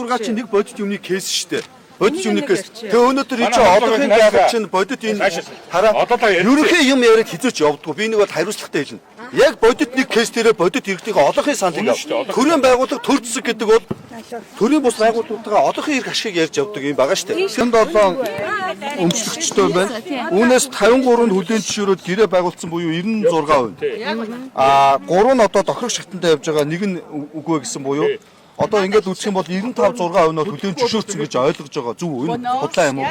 6 чинь нэг бодит юмны case шүү дээ. Бодит юмны Энийг case. ярьчих. Тэгээ өнөөдөр энэ чинь Манай олонхын холбоог гайхал чинь бодит энэ Цаашаа. хараа Одоо та ярьчих. ерөнхий юм яриад хизээч явдггүй. Би нэг бол хариуцлагатай хэлнэ. Яг бодит нэг case дээрээ бодит иргэдийн олонхын саналыг Үнэн шүү дээ, ав. олонх. Төрийн байгууллага төр зэсэг гэдэг бол төрийн бус байгууллагуудтайгаа олонхын эрх ашигыг ярьж явдаг юм байгаа шүү дээ. 97 өмчлөгчтэй байна. Үүнээс 53 нь хүлээн зөвшөөрөөд гэрээ байгуулсан буюу 96%. А 3 нь одоо тохирох шатанда явж байгаа, нэг нь үгүй гэсэн буюу одоо ингээд үзэх юм бол 95 6% нь бол хүлээн зөвшөөрсөн гэж ойлгож байгаа. Зөв үү? Энэ худлаа юм уу?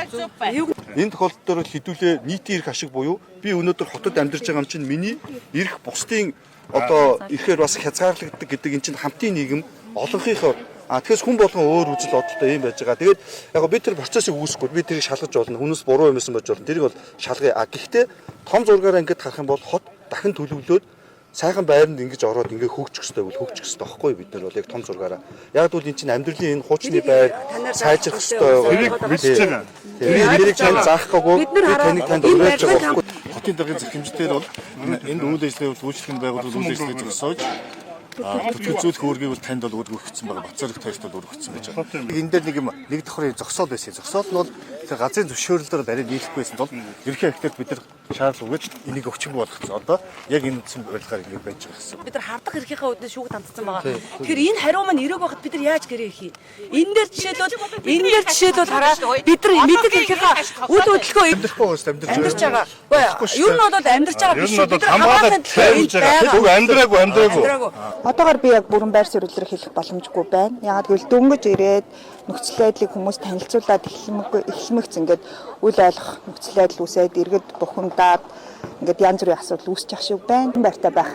Энэ тохиолдолд бол хэдүүлээ нийтийн эрх ашиг буюу би өнөөдөр хотод амьдарч байгаа юм чинь миний эрх бусдын одоо эрхээр бас хязгаарлагддаг гэдэг энэ чинь хамтын нийгэм олонхийнхоо. А тэгэхээр хүн болгон өөр үзэл бодолтой юм байж байгаа. Тэгээд яг би тэр процессыг үүсгэхгүй, би тэрийг шалгаж болно. Хүнээс буруу юмсан байж болно. Тэрийг бол шалгая. А гэхдээ том зургаараа ингээд харах юм бол хот дахин төлөвлөөд сайхан байранд ингэж ороод ингээ хөгжих хэрэгтэй бол хөгжих хэрэгтэй байхгүй юу, бид нар бол яг том зургаараа. Яг бол энэ чинь амьдралын энэ хуучны байр сайжрах хэрэгтэй байгаа. Тэрийг мэдчихэж байгаа. Тэрийг танд заах гаагүй. Бид нар Би хараа таныг танд энэ уриалж байгаа барилгын байхгүй. Хотын даргын захимжтэр бол энд үйл ажиллагаа үйлчлэгийн байгууллага үйл ажиллагаа зогсоож түтгэл зөөлөх үүргийг бол танд бол өргөгдсөн байгаа. Бацаарх тайлт бол өргөгдсөн байж байгаа. Энэ дээр нэг юм нэг давхрын зогсоол байсан. Зогсоол нь бол тэр газрын зөвшөөрлөөр арай нийлэхгүй байсан тул ерөнхий архитект бид нар шаардлага өгөөж энийг өвчнгөө болгоцсон. Одоо яг энэ үндсэн барилгаар ингэж байж байгаа гэсэн. Бид нар хардах эрхийнхээ үднэс шүүгд хандсан байгаа. Тэгэхээр энэ хариу маань эрээг байхад бид нар яаж гэрээ хийх юм? Энэ дээр жишээлбэл хараа бид нар мэддэг эрхийнхээ үл хөдлөхөө Амьдрахгүй бас амьдарч амьдарч байгаа. Үгүй ер нь бол амьдарч байгаа Ер биш нь шүү. бол Бид нар хамгаалаад хамгаалалтын төлөө тавьж байгаа. Үг амьдраагүй амьдраагүй. Амьдраагүй. Одоогор би яг бүрэн байр суурь хэлэх боломжгүй байна. Яагаад гэвэл дөнгөж ирээд нөхцөл байдлыг хүмүүс танилцуулаад эхлэмэгц ингээд үл ойлгох нөхцөл байдал үүсээд иргэд бухимдаад ингээд янз бүрийн асуудал үүсчих шиг байна. Байртай байх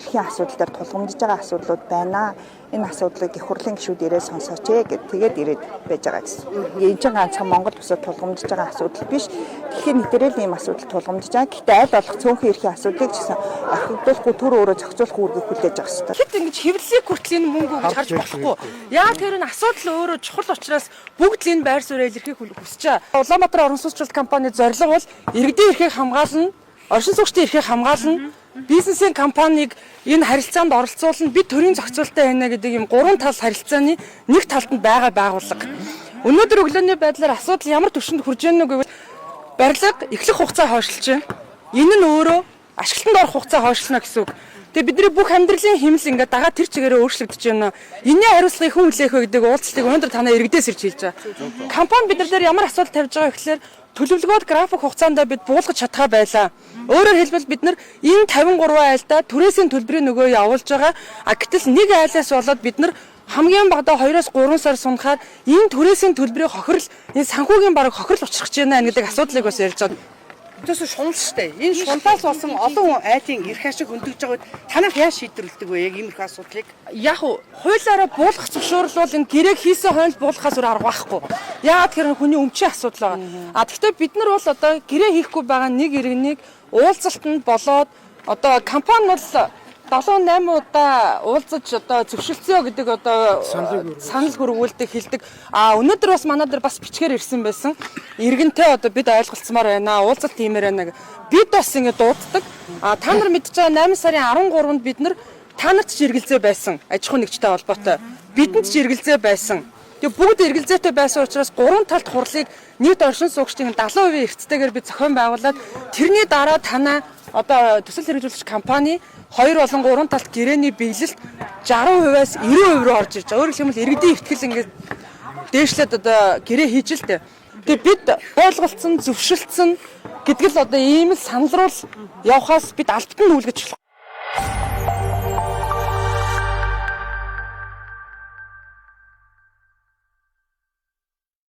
эрхийн асуудал дээр тулгамдж байгаа асуудлууд байна. Энэ асуудлыг их хурлын гишүүд ирээд сонсооч ээ гэд тэгээд ирээд байж байгаа гэсэн. Энэ чинь ганцхан Монгол улсад тулгамдж байгаа асуудал биш. Дэлхийн нийтээрээ л ийм асуудал тулгамдж байгаа. Гэхдээ аль болох цөөнхөн эрхийн асуудлыг ч гэсэн орхигдуулахгүй төр өөрөө зохицуулах үүргийг хүлээж авах хэрэгтэй. Хэд ингэж хэвлэлийг хүртэл энэ мөнгө өгч харж болохгүй. Яа тэр энэ асуудал өөрөө чухал учраас бүгд л энэ байр сууриа илэрхийлэх хүсэж байгаа. Улаанбаатар орон сууцчлалт компани зорилго бол иргэдийн эрхийг хамгаална, оршин суугчдын эрхийг хамгаална, бизнесийн компанийг энэ харилцаанд оролцуулна, бид төрийн зохицуулттай байна гэдэг юм гурван тал харилцааны нэг талд нь байгаа байгууллага. Өнөөдөр өглөөний байдлаар асуудал ямар түвшинд хүрж байна вэ гэвэл барилга эхлэх хугацаа хойшлж байна. Энэ нь өөрөө ашиглалтанд орох хугацаа хойшлно гэсэн үг. Тэгээ бидний бүх амьдралын хэмнэл ингээд дагаа тэр чигээрээ өөрчлөгдөж байна. Энийн хариуцлагыг хүн хүлээх вэ гэдэг уулзалтыг өнөөдөр танай иргэдээс ирж хэлж байгаа. Компани бид нар дээр ямар асуудал тавьж байгаа вэ гэхээр төлөвлөгөөд график хугацаанд бид буулгаж чадхаа байлаа. Өөрөөр хэлбэл бид нар энэ 53 айлдаа түрээсийн төлбөрийн нөгөө явуулж байгаа. А гэтэл нэг айлаас болоод бид нар хамгийн багадаа 2-оос 3 сар сунахаар энэ түрээсийн төлбөрийн хохирол энэ санхүүгийн бараг хохирол учрах гэж байна гэдэг асуудлыг бас ярьж байгаа. Төсөө шунал штэ. Энэ шунлаас болсон олон айлын эрх ашиг хөндөгж байгаа үед танах яаж шийдвэрлэдэг вэ? Яг иймэрхүү асуудлыг. Яг уу хуулиараа буулгах зөвшөөрөл бол энэ гэрээг хийсэн хойно буулгахаас өөр арга байхгүй. Яагаад тэр хүний өмчийн асуудал байгаа. А тэгвэл бид нар бол одоо гэрээ хийхгүй байгаа нэг иргэнийг уулзалтанд болоод одоо компани бол 7 8 удаа уулзаж одоо зөвшөлдсөө гэдэг одоо санал хөрвүүлдэг хэлдэг. А өнөөдөр бас манай дээр бас бичгээр ирсэн байсан. Иргэнтэй одоо бид ойлголцмоор байна. Уулзалт хиймээр байна. Бид бас ингэ дууддаг. А та нар мэдж байгаа 8 сарын 13-нд бид нар та нарт ч эргэлзээ байсан. Аж ахуйн нэгжтэй холбоотой. Бидэнд ч эргэлзээ байсан. Тэгээ бүгд эргэлзээтэй байсан учраас гурван талд хурлыг нийт оршин суугчдын 70% эрсдэлтэйгээр би зохион байгуулад тэрний дараа танаа одоо төсөл хэрэгжүүлэгч компани 2 болон 3 талт гэрээний биелэлт 60%-аас 90% рүү орж ирж байгаа. Өөрөөр хэлбэл иргэдийн ихтгэл ингээд дээшлээд одоо гэрээ хийж л дээ. Тэгээ бид ойлголцсон, зөвшөлдсөн гэдэг л одоо ийм л санал руу явхаас бид албатан нүүлгэж болох.